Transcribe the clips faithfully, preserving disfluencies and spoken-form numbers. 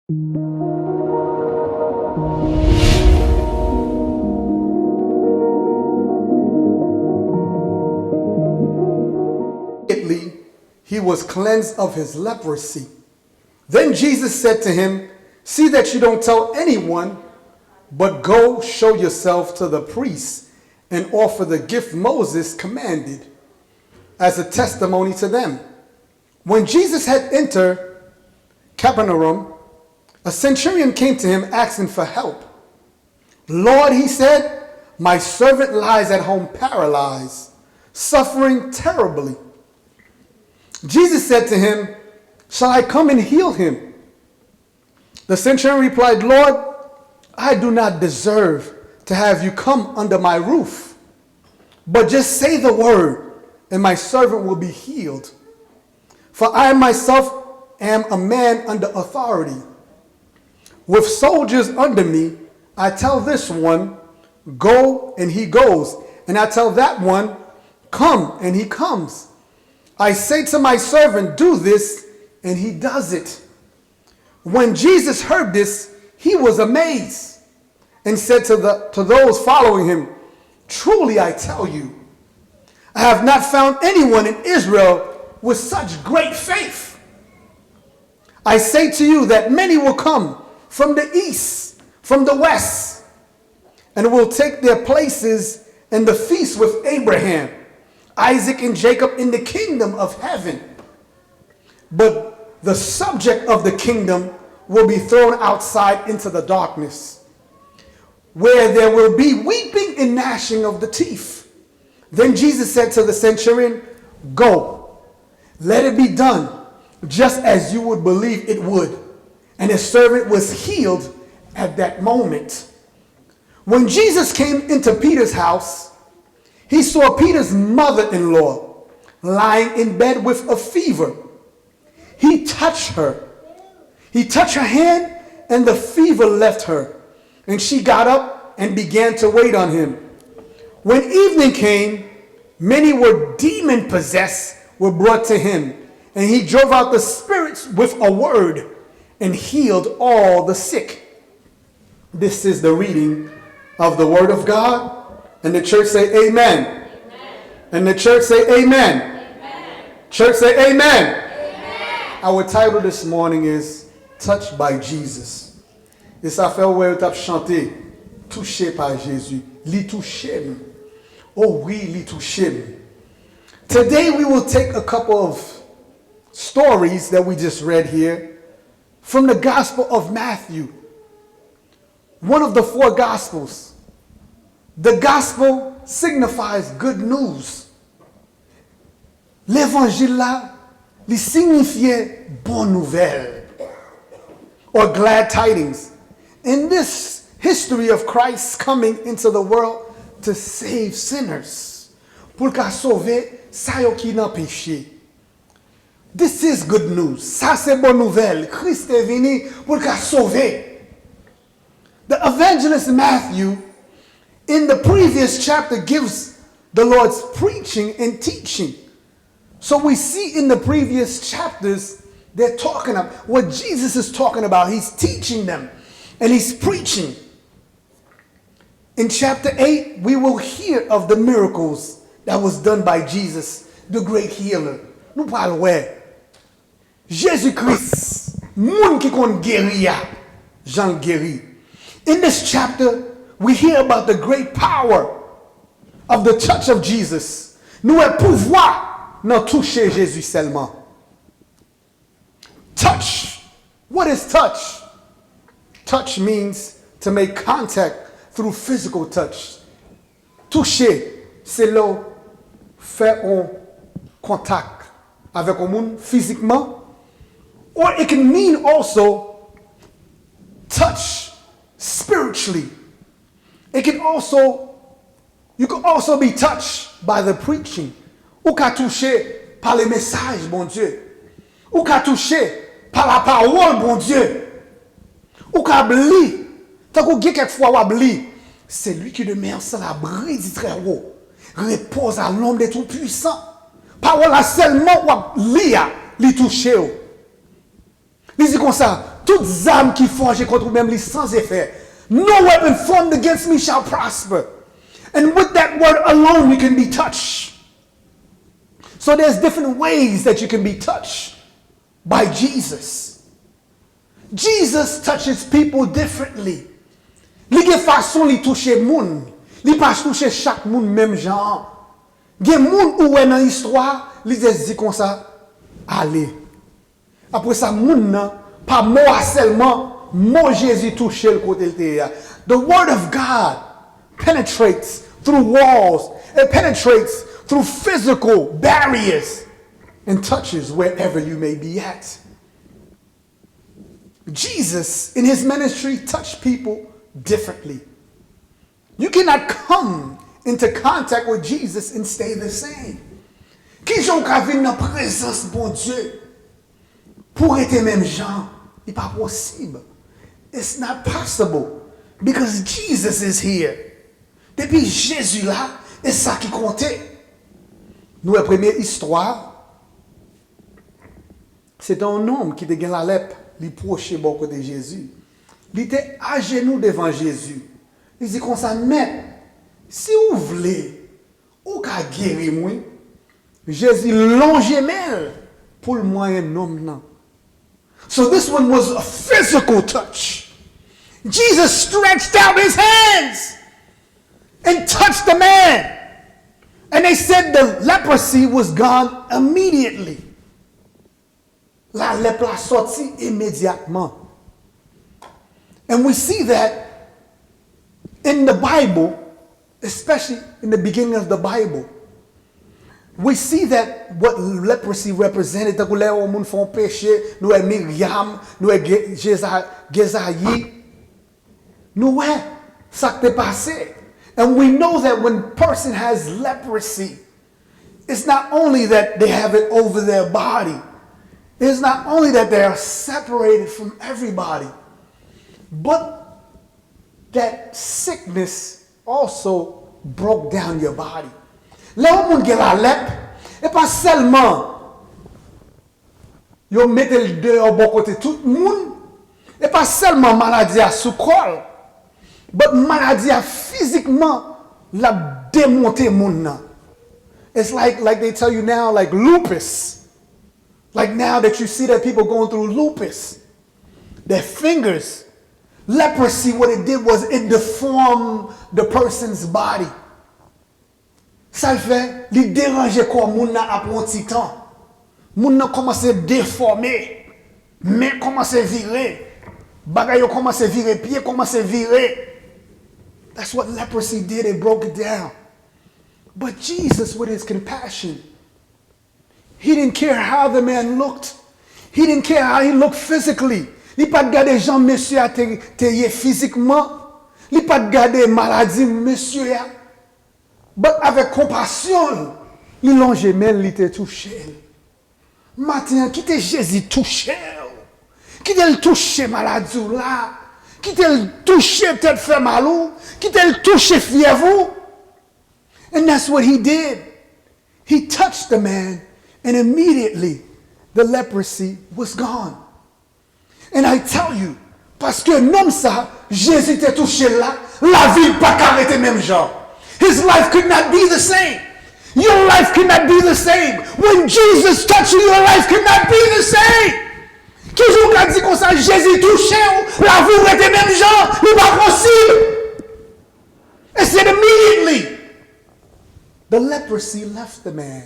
Immediately, he was cleansed of his leprosy. Then Jesus said to him, "See that you don't tell anyone, but go show yourself to the priests and offer the gift Moses commanded as a testimony to them." When Jesus had entered Capernaum, a centurion came to him asking for help. "Lord," he said, "my servant lies at home paralyzed, suffering terribly." Jesus said to him, "Shall I come and heal him?" The centurion replied, "Lord, I do not deserve to have you come under my roof, but just say the word, and my servant will be healed. For I myself am a man under authority, with soldiers under me. I tell this one, 'Go,' and he goes, and I tell that one, 'Come,' and he comes. I say to my servant, 'Do this,' and he does it." When Jesus heard this, he was amazed and said to, the, to those following him, "Truly I tell you, I have not found anyone in Israel with such great faith. I say to you that many will come from the east, from the west, and will take their places in the feast with Abraham, Isaac, and Jacob in the kingdom of heaven. But the subject of the kingdom will be thrown outside into the darkness, where there will be weeping and gnashing of the teeth." Then Jesus said to the centurion, "Go, let it be done just as you would believe it would." And his servant was healed at that moment. When Jesus came into Peter's house, he saw Peter's mother in law lying in bed with a fever. He touched her. He touched her hand, and the fever left her. And she got up and began to wait on him. When evening came, many were demon possessed were brought to him, and he drove out the spirits with a word and healed all the sick. This is the reading of the word of God. And the church say, "Amen." And the church say, "Amen." Church say, "Amen." Our title this morning is Touched by Jesus. E sa fè w wè yo t ap chante, "Touché pa Jezi." Li touche m. Oh wi, li touche m. Today we will take a couple of stories that we just read here from the Gospel of Matthew, one of the four Gospels. The Gospel signifies good news. Levanjil la, li signifye bon nouvèl, or glad tidings. In this history of Christ coming into the world to save sinners, pou l ka sove sa yo ki nan peche. This is good news. Sa se bon nouvèl. Kris te vini pou l ka sove. The evangelist Matthew, in the previous chapter, gives the Lord's preaching and teaching. So we see in the previous chapters, they're talking about what Jesus is talking about. He's teaching them and he's preaching. In chapter eight, we will hear of the miracles that was done by Jesus, the great healer. Nou pral wè Jezi Kris, moun ki konn geri a, jan l geri. In this chapter, we hear about the great power of the touch of Jesus. Nou wè pouvwa nan touche Jezi sèlman. Touch. What is touch? Touch means to make contact through physical touch. Touche, se lè w fè yon kontak avèk yon moun fizikman. Or it can mean also touch spiritually. It can also, you can also be touched by the preaching. Ou ka touche pa le mesaj Bondye. Ou ka touche pa lapawòl Bondye. Ou ka ap li, tankou gen kèk fwa w ap li, "Celui qui demeure sous l'abri du Très-Haut repose à l'ombre du Tout-Puissant." Pawòl la sèlman w ap li a, li touche w. Li di konsa, Tout zam ki fòje kont ou menm li san efè. No weapon formed against me shall prosper. And with that word alone, you can be touched. So there's different ways that you can be touched by Jesus. Jesus touches people differently. Li gen fason li touche moun. Li pa touche chak moun menm jan an. Gen moun ou wè nan istwa, li just di konsa, ale. Apre sa, moun nan, pa mo a sèlman, mo Jezi touche l kote l te ye a. The word of God penetrates through walls. It penetrates through physical barriers and touches wherever you may be at. Jesus, in his ministry, touched people differently. You cannot come into contact with Jesus and stay the same. Kijan w ka vin nan prezans Bondye pou w rete menm jan? Li pa posib. It's not possible because Jesus is here. Depi Jezi la, e sa ki konte. Nou wè premye istwa, se te yon nonm ki te gen lalèp, li pwoche bò kote Jezi. Li te ajenou devan Jezi. Li di konsa, Mèt, si w vle, ou ka geri m, wi. Jezi lonje men l pou l mwayen nonm nan. So this one was a physical touch. Jesus stretched out his hands and touched the man. And they said the leprosy was gone immediately. Lalèp la sòti imedyatman. And we see that in the Bible, especially in the beginning of the Bible, we see that what leprosy represented, tankou lè yon moun fè yon peche, nou wè Miryam, nou wè Ge- Jeza- Gezayi, nou wè sa k te pase. And we know that when person has leprosy, it's not only that they have it over their body, it's not only that they are separated from everybody, but that sickness also broke down your body. Lè yon moun gen lalèp, e pa sèlman yo mete l deyò bò kote tout moun, e pa sèlman maladi a sou kò l, but maladi a fizikman l ap demonte moun nan. It's like, like they tell you now, like lupus. Like now that you see that people going through lupus, their fingers, leprosy, what it did was it deformed the person's body. Sa l fè, li deranje kò moun nan apre yon ti tan. Moun nan kòmanse defòme, men kòmanse vire, bagay yo kòmanse vire, pye kòmanse vire. That's what leprosy did, it broke it down. But Jesus, with his compassion, he didn't care how the man looked. He didn't care how he looked physically. Li pa t gade jan mesye a te, te ye fizikman. Li pa t gade maladi mesye a. But avèk konpasyon l, li lonje men l, li te touche l. Maten an, kite Jezi touche w. Kite l touche maladi w la. Kite l touche tèt fè mal ou. Kite l touche fyèv ou. And that's what he did. He touched the man, and immediately the leprosy was gone. And I tell you, paske nonm sa, Jezi te touche l la, lavi l pa ka rete menm jan. His life could not be the same. Your life could not be the same. When Jesus touch you, your life could not be the same. Kijan w ka di konsa, Jezi touche w, lavi w rete menm jan, li pa posib. It said immediately, the leprosy left the man.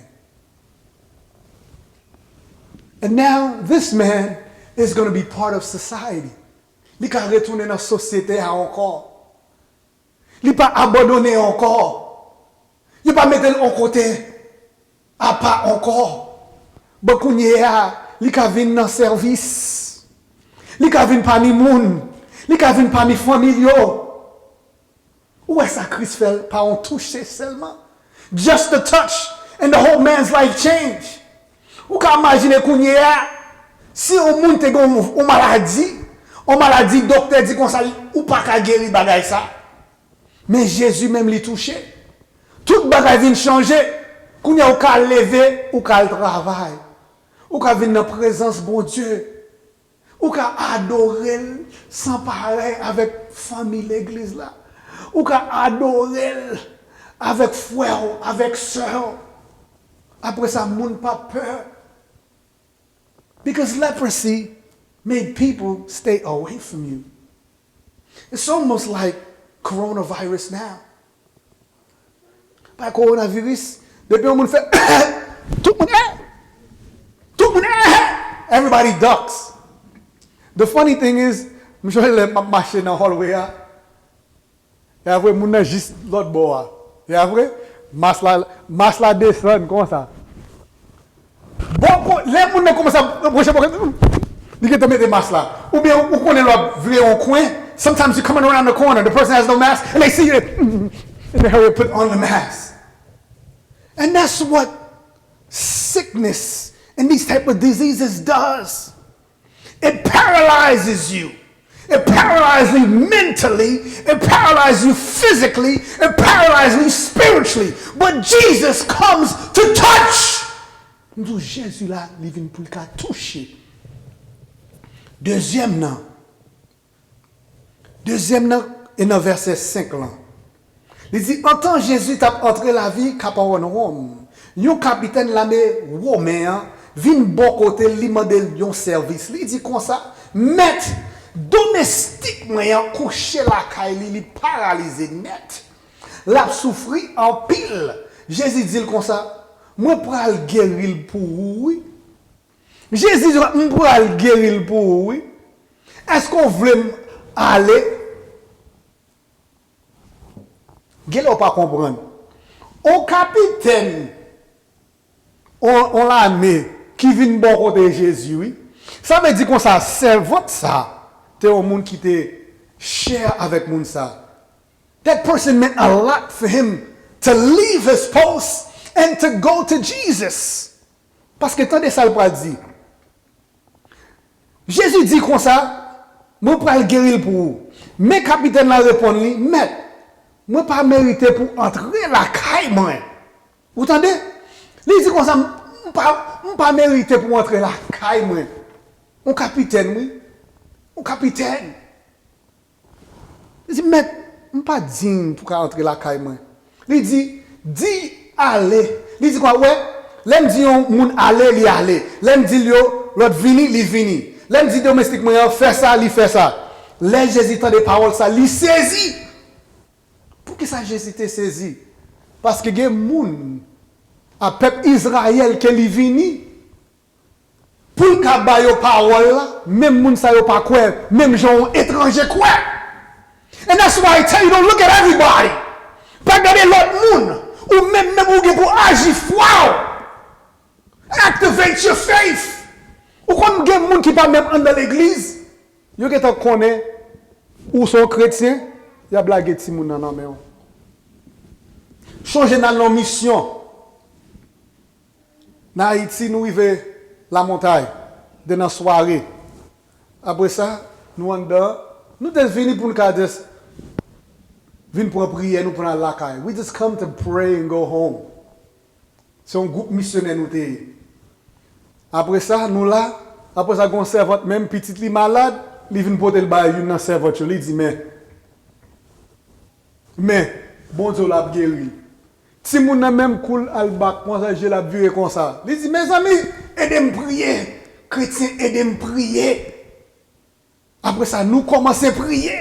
And now this man is going to be part of society. Li ka retounen nan sosyete a ankò. Li pa abandone ankò. Yo pa mete l yon kote apa ankò. Bon, kounye a, li ka vin nan sèvis. Li ka vin pami moun. Li ka vin pami fanmi l yo. Ou wè sa Kris fè l pa yon touche sèlman? Just a touch and the whole man's life change. Ou ka imajine kounye a, si yon moun te gen yon, yon maladi, yon maladi doktè di konsa, ou pa ka geri bagay sa. Men Jezi menm li touche. Tout bagay vin chanje. Kounye a ou ka leve, ou ka al travay. Ou ka vin nan prezans Bondye. Ou ka adore l san parèy avèk fanmi legliz la. Ou ka adore l avèk frè w, avèk sè w. Apre sa, moun p ap pè. Because leprosy made people stay away from you. It's almost like coronavirus now. Pa kowonaviris, depi yon moun fè, tout moun, eh! Tout moun, eh! Everybody ducks. The funny thing is, m chonje lè m ap mache nan hallway a. E apre, moun nan jis lòt bò a. E apre, mas la, mas la desann konsa. Bon, bon, lè moun nan kòmanse ap pwoche bò, li gentan mete mas la. Oubyen ou konnen lè w ap vire yon kwen, sometimes you coming around the corner, the person has no mask, and they see you, and they hurry up put on the mask. And that's what sickness and these type of diseases does. It paralyzes you. It paralyzes you mentally. It paralyzes you physically. It paralyzes you spiritually. But Jesus comes to touch. M di w, Jezi la, li vin pou l ka touche. Dezyèm nan. Dezyèm nan, e nan vèsè senk lan. Li di, antan Jezi t ap antre lavil Kapawònwòm, yon kapitèn lame women an vin bò kote l, li mande l yon sèvis. Li di konsa, Mèt, domestik mwen an kouche lakay li, li paralize nèt. L ap soufri anpil. Jezi di l konsa, mwen pral geri l pou ou, wi. Jezi di, m pral geri l pou ou, wi. Èske w vle m ale? Genlè w pa konprann. On kapitèn, on, on lame ki vin bò kote Jezi, wi. Sa vle di konsa, sèvant sa, te yon moun ki te chè avèk moun sa. That person meant a lot for him to leave his post and to go to Jesus. Paske tande sa l pral di. Jezi di konsa, mwen pral geri l pou ou. Men kapitèn lan reponn li, Mèt, mwen pa merite pou antre lakay mwen. Ou tande? Li di konsa, m pa, m pa merite pou antre lakay mwen. On kapitèn, wi. On kapitèn. Li di, Mèt, m pa diy pou ka antre lakay mwen. Li di, di ale. Li di kwa, wè, lè m di yon moun ale, li ale. Lè m di l yo, lòt vini, li vini. Lè m di domestik mwen an, fè sa, li fè sa. Lè Jezi tande pawòl sa, li sezi. Poukisa Jezi te sezi? Paske gen moun a pèp Izrayèl ke li vini, pou l ka ba yo pawòl la, menm moun sa yo pa kwè, menm jan yon etranje kwè. And that's why I tell you, don't look at everybody. Pa gade lòt moun. Ou menm, menm ou gen pou aji fwa w. Activate your faith. Ou konn gen moun ki pa menm anndan legliz, yo gentan konnen ou se yon kretyen, y ap lage timoun nan nan men w. Chonje n al nan misyon. Nan Ayiti, nou rive Lamontay, de nan sware. Apre sa, nou anndan, nou te vini pou n ka just vin pran priyè, nou pran lakay. We just come to pray and go home. Se yon gwoup misyonè nou te ye. Apre sa, nou la, apre sa, gon sèvant menm, pitit li malad, li vin pote l bay youn nan sèvant yo. Li di, men, men, Bondye w la ap geri l. Timoun nan menm kou l al bak konsa, je l ap vire konsa. Li di, mezanmi, ede m priye. Kretyen, ede m priye. Apre sa, nou kòmanse priye.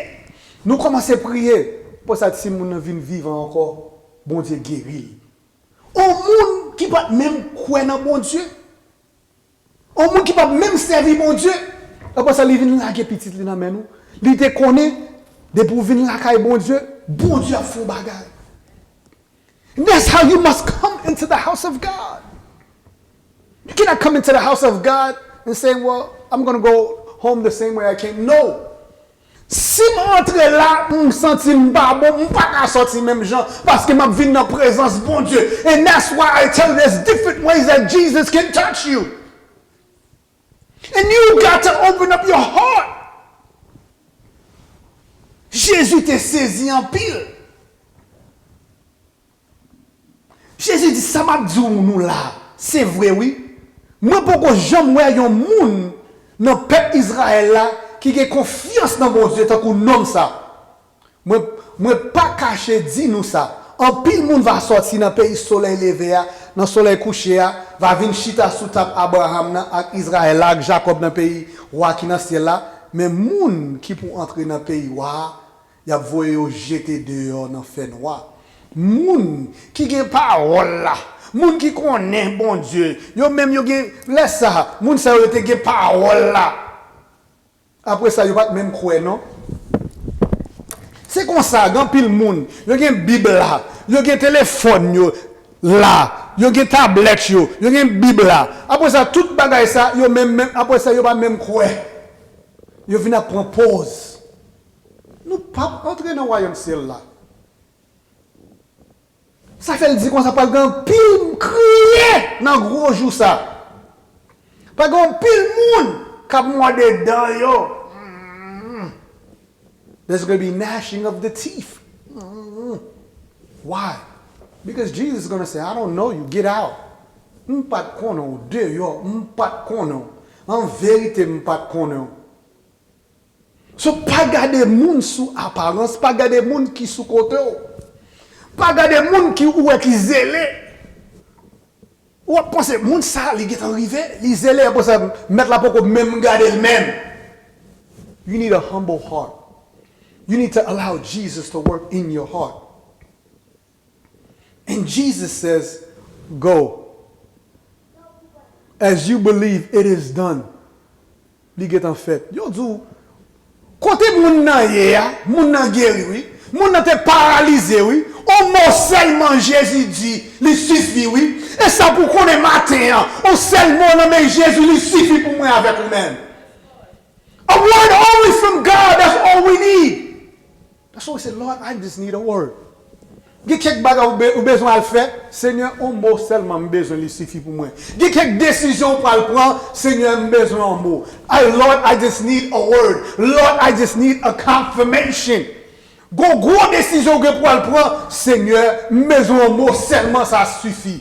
Nou kòmanse priye. Apre sa, timoun nan vin vivan ankò. Bondye geri l. On moun ki pa t menm kwè nan Bondye. On moun ki p ap menm sèvi Bondye, apre sa, li vin lage pitit li nan men nou. Li te konnen, depi w vin lakay Bondye, Bondye ap fè yon bagay. That's how you must come into the house of God. You cannot come into the house of God and say, well, I'm gonna go home the same way I came. No. Si m antre la, m santi m pa bon, m pa ka sòti menm jan, paske m ap vin nan prezans Bondye. And that's why I tell you, there's different ways that Jesus can touch you. And you got to open up your heart. Jezi te sezi anpil. Jezi di, sa m ap di w nou la, se vre wi. Mwen poko janm wè yon moun nan pèp Izrayèl la ki gen konfyans nan Bondye tankou nonm sa. Mwen, mwen pa kache di nou sa. Anpil moun va sòti nan peyi solèy leve a, nan solèy kouche a, va vin chita sou tab Abraram nan ak Izrayèl la ak Jakòb nan peyi Wa ki nan syèl la. Men moun ki pou antre nan peyi Wa a, y ap voye yo jete deyò nan fènwa. Moun ki gen pawòl la, moun ki konnen Bondye, yo menm yo gen, lè sa, moun sa yo te gen pawòl la. Apre sa, yo pa t menm kwè, non. Se konsa, gen anpil moun, yo gen Bib la, yo gen telefòn yo la, yo gen tablèt yo, yo gen Bib la. Apre sa, tout bagay sa, yo menm, menm, apre sa, yo pa menm kwè. Yo vin ap pran pòz. Nou p ap antre nan wayòm syèl la. Sa fè l di konsa, pral gen anpil kriye nan gwo jou sa. Pral gen anpil moun k ap mòde dan yo. Mm. There's gonna be gnashing of the teeth. Mm. Why? Because Jesus is gonna say, "I don't know you, get out." M pa t konnen w, deyò, m pa t konnen w. An verite, m pa t konnen w. So, pa gade moun sou aparans, pa gade moun ki sou kote w. Pa gade moun ki ou wè ki zele. Ou ap panse, moun sa, li gentan rive, li zele, apre sa, mèt la poko menm gade l menm. You need a humble heart. You need to allow Jesus to work in your heart. And Jesus says, "Go. As you believe, it is done." Li gentan fèt. Yo di w, kote moun nan ye a, moun nan geri, wi. Moun nan te paralize, wi. On mo sèlman Jezi di, li sifi, wi. E sa pou konnen maten an, on sèl mo nan men Jezi, li sifi pou mwen avèk ou menm. A word only from God, that's all we need. That's why we say, "Lord, I just need a word." Gen kèk bagay ou be-, ou bezwen al fè, Senyè, on mo sèlman m bezwen, li sifi pou mwen. Gen kèk desizyon ou pral pran, Senyè, m bezwen on mo. I, Lord, I just need a word. Lord, I just need a confirmation. Gon gwo desizyon ou gen pou al pran, Senyè, m bezwen on mo sèlman, sa sifi.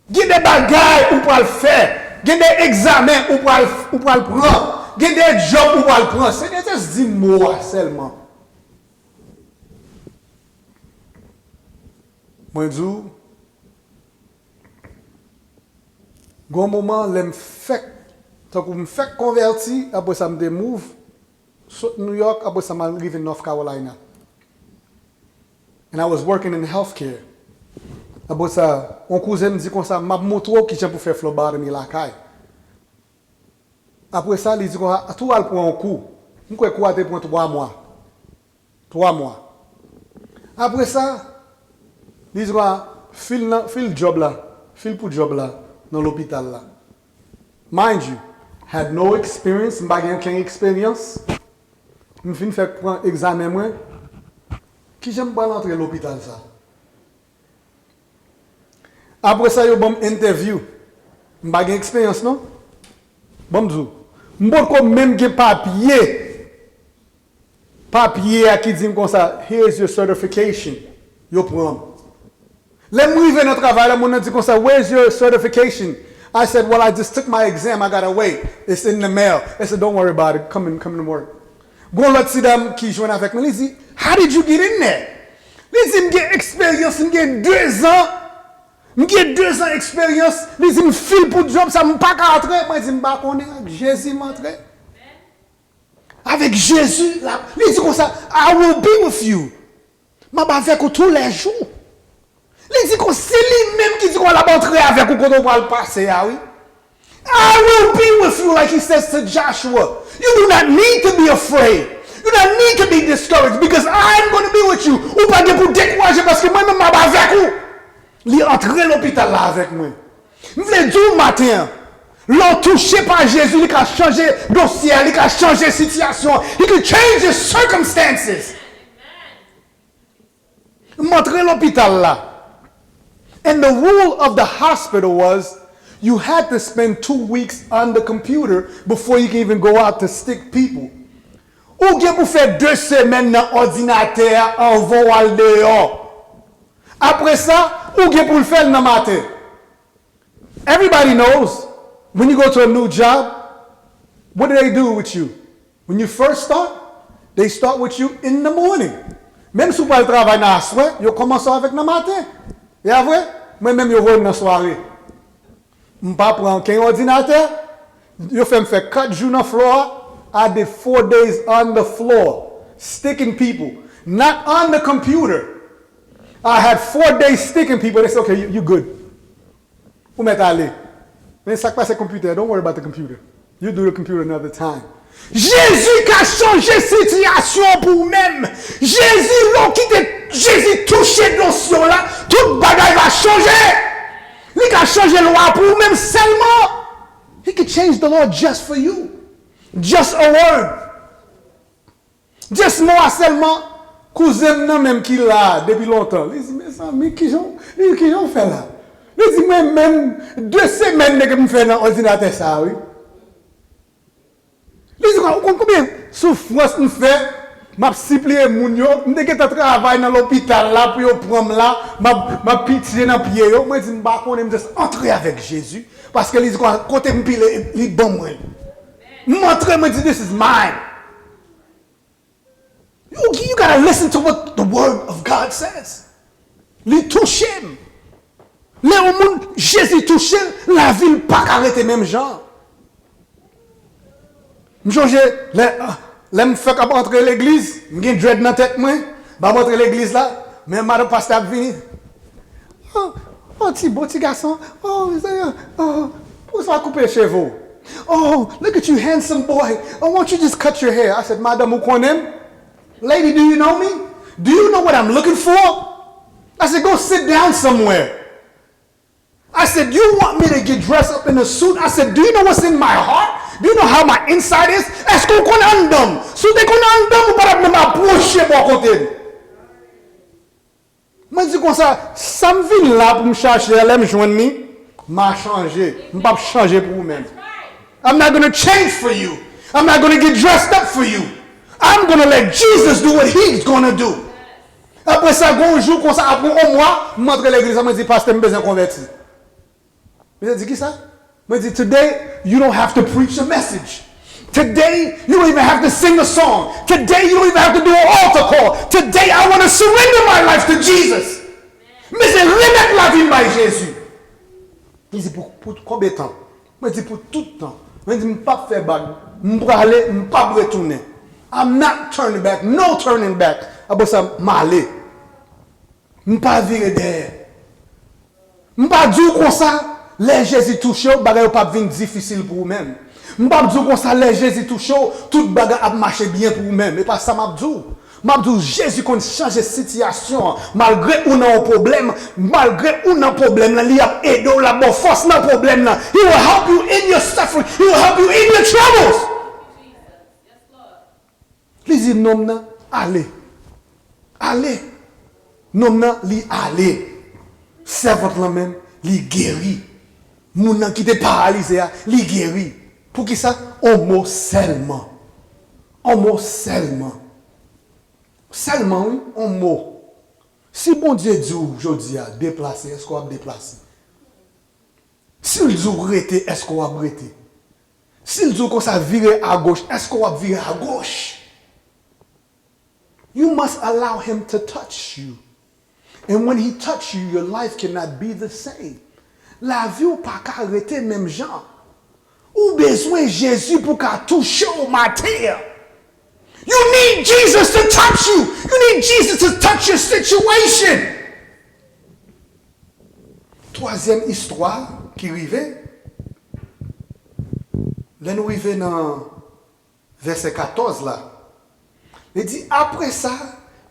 Gen de bagay ou pral fè, gen de egzamen ou pral, ou pral pran, gen de djòb ou pral pran. Senyè, just di mo a sèlman. Mwen di w, gon moman lè m fèk, tankou m fèk konvèti, apre sa m te move, sot New York, apre sa m al rive North Carolina. And I was working in healthcare. Apre sa, yon kouzen m di konsa, "M ap montre w kijan pou fè phlebotomy lakay." Apre sa, li di konsa, "Tou al pran yon kou." M kwè kou a te pran twa mwa. Twa mwa. Apre sa, li di konsa, "Fil nan, fil djòb la, fil pou djòb la, nan lopital la." Mind you, had no experience, m pa gen okenn eksperyans. M fin fèk pran egzamen mwen. Kijan m pral antre lopital sa? Apre sa, yo ban m entèvyou. M pa gen eksperyans, non. Ban m di w. M potko menm gen papye. Papye a ki di m konsa, "Here is your certification." Yo pran m. Lè m rive nan travay la, moun nan di konsa, "Where's your certification?" I said, "Well, I just took my exam. I gotta wait. It's in the mail." They said, "Don't worry about it. Come in, come in to work." Gon lòt ti dam ki jwenn avèk mwen, li di, "How did you get in there?" Li di, "M gen eksperyans, m gen dezan. M gen dezan eksperyans." Li di, "M fil pou djòb sa, m pa ka antre." Mwen di, "M pa konnen, ak Jezi m antre." Avèk Jezi, la, li di konsa, "I will be with you." M ap avèk ou toulèjou. Li di konsa, se li menm ki di konsa l ap antre avèk ou kote w pral pase a, wi. "I will be with you," like he says to Joshua. You do not need to be afraid. You do not need to be discouraged because I am going to be with you. Ou pa gen pou dekouraje paske mwen menm m ap avèk ou. Li antre lopital la avèk mwen. M vle di w maten an, lè w touche pa Jezi, li ka chanje dosye a, li ka chanje sitiyasyon an. He can change your circumstances. M antre lopital la. And the rule of the hospital was you had to spend two weeks on the computer before you can even go out to stick people. Ou gen pou fè de semèn nan òdinatè a anvan w al deyò. Apre sa, ou gen pou l fè l nan maten. Everybody knows When you go to a new job, what do they do with you? When you first start, they start with you in the morning. Menm si w pral travay nan aswè, yo kòmanse w avèk nan maten. E a vre? Mwen menm, yo voye m nan sware. M pa pran okenn òdinatè. Yo fè m fè kat jou nan floor. I did four days on the floor, sticking people, not on the computer. I had four days sticking people. They said, "Okay, you, you good." Ou mèt ale. Men sa k pase konpitè, don't worry about the computer. You do the computer another time. Jezi ka chanje sitiyasyon pou ou menm. Jezi, lè w kite Jezi touche dosye w la, tout bagay va chanje. Li ka chanje lwa pou ou menm sèlman. He can change the law just for you. Just a word. Just mo a sèlman, kouzen m nan menm ki la depi lontan. Li di, "Mezanmi, kijan, li, kijan w fè la?" Li di, "Mwen menm, de semèn nèg m fè nan òdinatè sa a, wi." Li di, "Ou konn konbyen soufrans m fè? M ap sipliye moun yo. M te gentan travay nan lopital la pou yo pran m la. M ap, m ap pitye nan pye yo." Mwen di, "M pa konnen, m just antre avèk Jezi." Paske li di, "Kote m pile, li ban mwen." M antre, mwen di, "This is mine." You, you gotta listen to what the word of God says. Li touche m. Lè yon moun, Jezi touche l, lavi l pa ka rete menm jan. M sonje, lè, lè m fèk ap antre legliz, m gen dread nan tèt mwen, m ap antre legliz la, men madan pastè ap vini. "Oh, oh, ti bon ti gason. Oh, oh, pou sa koupe cheve w. Oh, look at you, handsome boy. Oh, won't you just cut your hair?" I said, "Madam, ou konnen m? Lady, do you know me? Do you know what I'm looking for?" I said, "Go sit down somewhere." I said, "You want me to get dressed up in a suit?" I said, "Do you know what's in my heart? Do you know how my inside is?" Èske w konn anndan m? Si w te konn anndan m, ou pa t ap menm apwoche bò kote m. Mwen di konsa, sa m vin la pou m chache a, lè m jwenn li, m a chanje. M p ap chanje pou ou menm. I'm not gonna change for you. I'm not gonna get dressed up for you. I'm gonna let Jesus do what he's gonna do. Apre sa, gon jou konsa, apre yon mwa, m antre legliz la, mwen di, "Pastè, m bezwen konvèti." Misye di, "Kisa?" Mwen di, "Today, you don't have to preach a message. Today, you don't even have to sing a song. Today, you don't even have to do an altar call. Today, I want to surrender my life to Jesus." Misye remèt lavi l bay Jezi. Li di, "Pou, pou konbyen tan?" Mwen di, "Pou tout tan." Mwen di, "M p ap fè bag. M prale, m p ap retounen. I'm not turning back. No turning back." Apre sa, m ale. M pa vire dèyè. M pa di w konsa, lè Jezi touche w, bagay yo p ap vin difisil pou ou menm. M p ap di w konsa, lè Jezi touche w, tout bagay ap mache byen pou ou menm. E pa sa m ap di w. M ap di w, Jezi konn chanje sitiyasyon an. Malgre ou nan yon pwoblèm, malgre ou nan pwoblèm nan, li ap ede w, l ap ba w fòs nan pwoblèm nan. He will help you in your suffering. He will help you in your troubles. Li di nonm nan, "Ale. Ale." Nonm nan, li ale. Sèvant lan menm, li geri. Moun nan ki te paralize a, li geri. Poukisa? On mo sèlman. On mo sèlman. Sèlman, wi, on mo. Si Bondye di w jodi a, "Deplase," èske w ap deplase? Si l di w rete, èske w ap rete? Si l di w konsa vire agoch, èske w ap vire agoch? You must allow him to touch you. And when he touch you, your life cannot be the same. Lavi w pa ka rete menm jan. Ou bezwen Jezi pou ka touche w maten an. You need Jesus to touch you. You need Jesus to touch your situation. Twazyèm istwa ki rive, lè nou rive nan vèsè katòz la, li di, apre sa,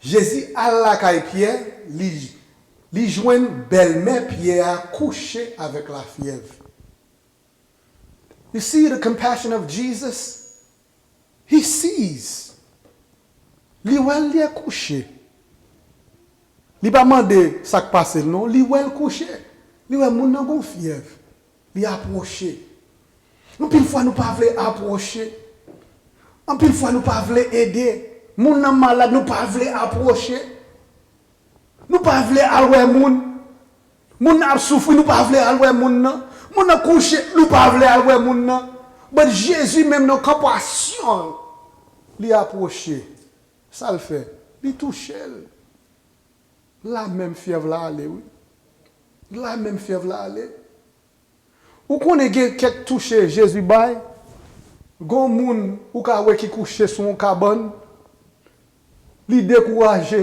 Jezi al lakay Pyè, li, li jwenn bèlmè Pyè a kouche avèk lafyèv. You see the compassion of Jesus? He sees. Li wè l, li kouche. Li pa mande sa k pase l, non. Li wè l kouche. Li wè moun nan gon fyèv. Li apwoche. Anpil fwa, nou pa vle apwoche. Anpil fwa, nou pa vle ede. Moun nan malad, nou pa vle apwoche. Nou pa vle al wè moun. Moun nan ap soufri, nou pa vle al wè moun nan. Moun nan kouche, li pa vle al wè moun nan. But Jezi menm nan konpasyon, li apwoche. Sa l fè? Li touche l. La menm fyèv la ale, wi. La menm fyèv la ale. Ou konnen gen kèk touche Jezi bay? Gon moun ou ka wè ki kouche sou yon kabann, li dekouraje.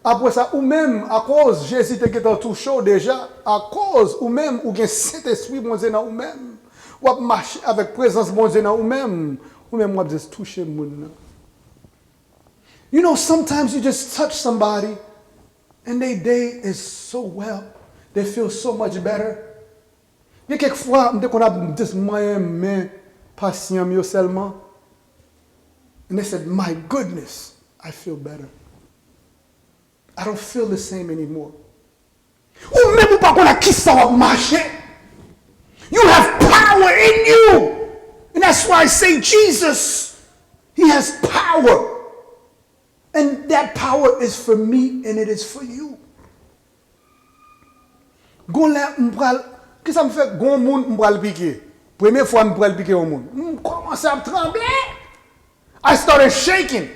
Apre sa, ou menm, akoz Jezi te gentan touche w deja, akoz ou menm, ou gen Sentespri Bondye nan ou menm, w ap mache avèk prezans Bondye nan ou menm, ou menm w ap just touche moun nan. You know, sometimes you just touch somebody and they day is so well. They feel so much better. Gen kèk fwa, m te konn ap just manyen men pasyan m yo sèlman. And they said, "My goodness, I feel better. I don't feel the same anymore." Ou menm ou pa konn ak kisa w ap mache. You have power in you. And that's why I say Jesus, he has power. And that power is for me and it is for you. Gon lè m pral, kisa m fè? Gon moun m pral pike. Premye fwa m pral pike yon moun, m kòmanse ap tranble. I started shaking.